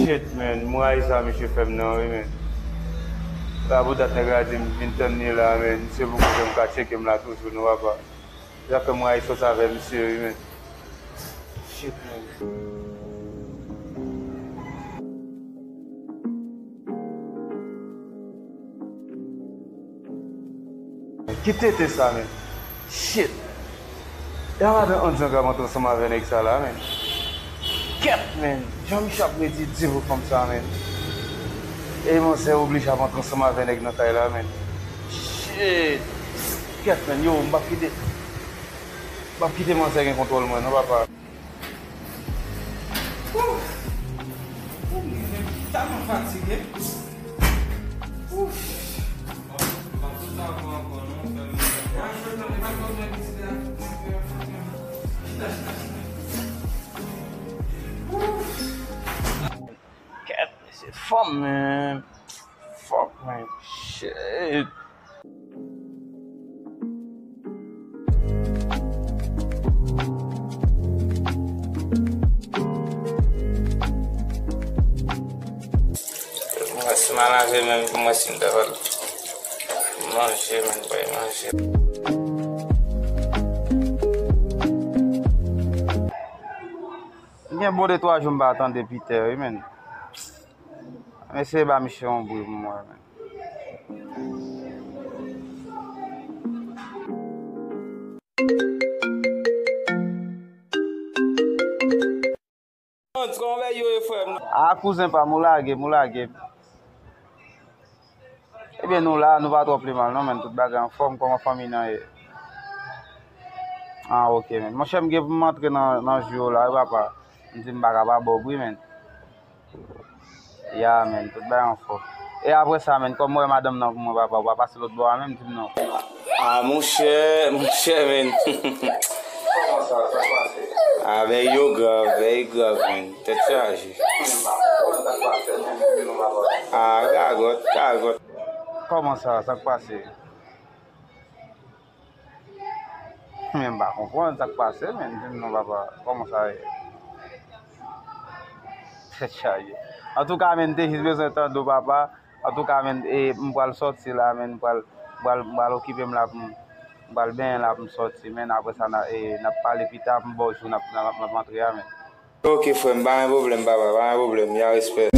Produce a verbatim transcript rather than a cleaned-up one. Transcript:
Shit, man. M rayi sa misye fè m nan, wi, man. La pou dat nèg la di m vin tann li la, man. Se pou kote m ka tcheke m la toujou, non, papa. Sa fè m rayi sòs avè misye, wi, man. Shit, man. Ki tete sa, man? Shit. E a madan Andy an k ap antre ansanm avè nèg sa la, man. Kèt, man. Jan misye ap redi di pou fanm sa, man. E manzè oblije ap antre ansanm avè nèg nan kay la, man. Shit. Kèt, man. Yo, m p ap kite. M p ap kite manzè gen kontwòl mwen, non, papa. Ooh. Ooh, mwen tèlman fatige. Ooh. Kèt, se fanm, man. Fuck, man. Shit. Mwen si m a lave men pou mwen si m ta pral manje men bay manje. Gen bon de twa jou m pa tande Peter wi men. Eseye ba misye yon bri pou mwen men. Kòman bagay yo ye frè m? A kouzen pa m, ou lage m, ou lage m. Ebyen nou la, nou pa twò pi mal non men, tout bagay anfòm, kòman fanmi nan ye? Ah ok men. Monchè m gen pou m antre nan, nan jou yo la wi papa. M di m pa ka pa ba w bri men. Ya men, tout bagay anfòm. E apre sa men, kòm m wè madanm nan pou mwen papa, ou pa pase lòt bò a menm, di m non. Ah monchè, monchè men. Ah bagay yo grav, bagay grav men. Tèt chaje. Ah gagòt, gagòt. Kòman sa, sa k pase? Men m pa konprann sa k pase men, di m non papa, kòman sa ye? Tèt chaje. Antouka men, m te jis bezwen tande w papa. Antouka men, e, m pral sòti la men, m pral, m pral, m pral okipe m la pou m, m pral benyen la pou m sòti men, apre sa n a, e, n ap pale pita pou m ba w jou n ap, n ap, n ap antre a men. Ok frè m, pa gen pwoblèm papa, pa gen pwoblèm, ya respè.